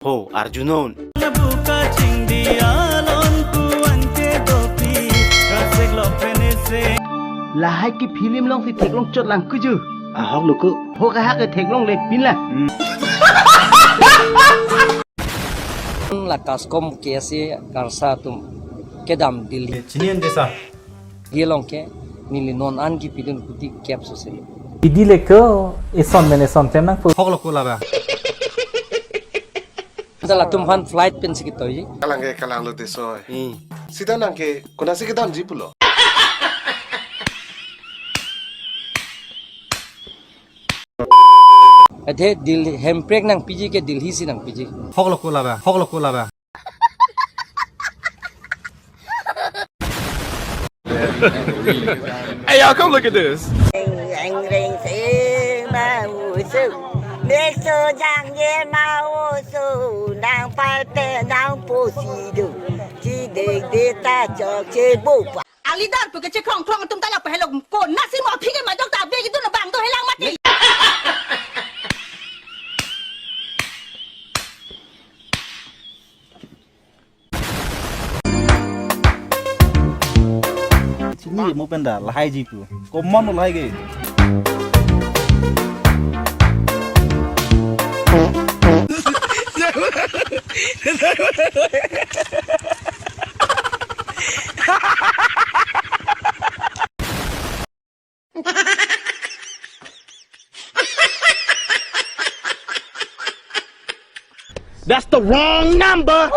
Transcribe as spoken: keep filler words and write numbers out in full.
Ho, arjunon. Buka chingdi alon kuan ke dopi, kasek lo penese. Lahai ke film alongsi theklong chot lang kuju. Ahok lo ko. Ho kahak ke theklongle pinlang. La Kaskom K S A karsa atum kedam Delhi. Chini an desa. Delhi along ke neli non an kipidun kuti kep sose. Pidi le ko, eson men eson tem nangpo. Hok lo ko laba. Latum aphan flight pensi ketoiji. Kalang ke kalang lo desa. Hmm. Sita nang ke konatsi kedamji pulo. Athe Delhi, hemprek nangpiji ke Delhi si nangpiji. Hok lo ko laba, hok lo ko laba. Hey, y'all, come look at this. Reng reng se ma usu. Mekso jang ye ma usu. Nang palpe nang posido. Chidek de ta chokche bopa. Alidar pu ke chekrong krong atum ta la pahelo konatsi mo aphi ke majok ta be gitu na bang do helang mati. Chini mo penda lahai ji pu. Common lahai ke. That's the wrong number.